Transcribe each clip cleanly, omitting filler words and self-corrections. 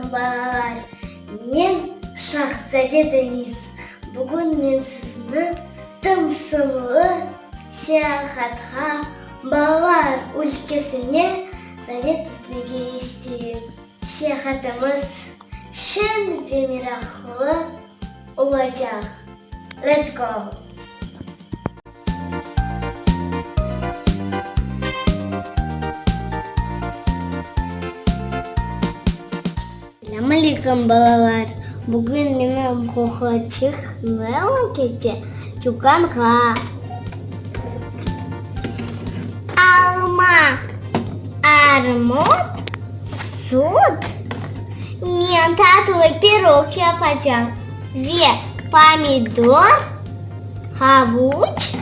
aleyküm, balalar! Men Şahzade Deniz. Bugün men sizni tımsımlı seyahatqa, balalar ülkesine davet etmege isteyim. Seyahatımız şeñ ve meraqlı olacaq. Let's go! Selâm aleyküm, balalar! Bugün menim qoqlaçıq Nella kete tükânğa. Alma, armut, süt, men tatlı pirog yapacam ve pomidor, havuç.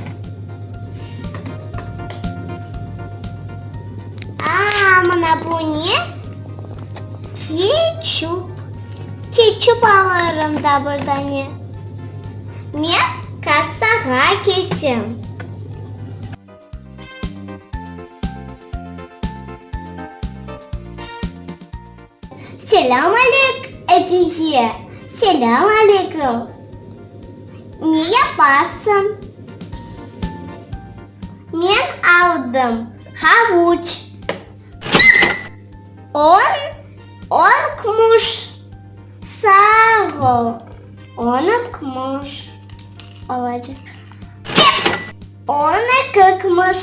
Aa, mına bu ne? Ketçup. Ketçup alırım da bir dane. Men kassağa ketem. Selâm aleyk, Ediye! Selâm aleyküm! Ne yapasıñ? Men aldım havuç. On, on kmuş. Sağ ol. On kmuş olacaq. 12 kmuş.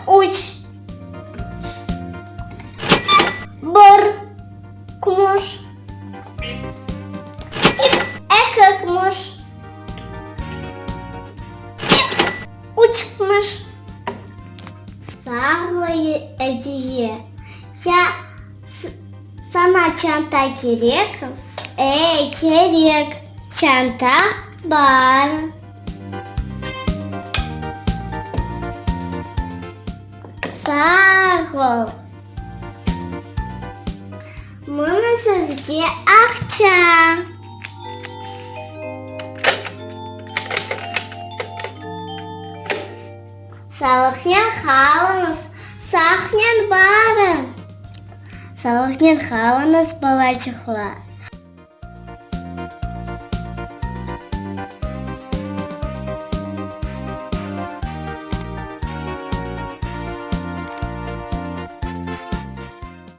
13. Bir kmuş. Eki kmuş. Üç kmuş. Sağ ol, Ediye. Ya saña çanta kerek? E, kerek. Çanta bar. Sağ ol. Mına sizge aqça. Sağlıqnen qalıñız, sağnen barıñ. Sağlıqnen qalıñız, balaçıqlar.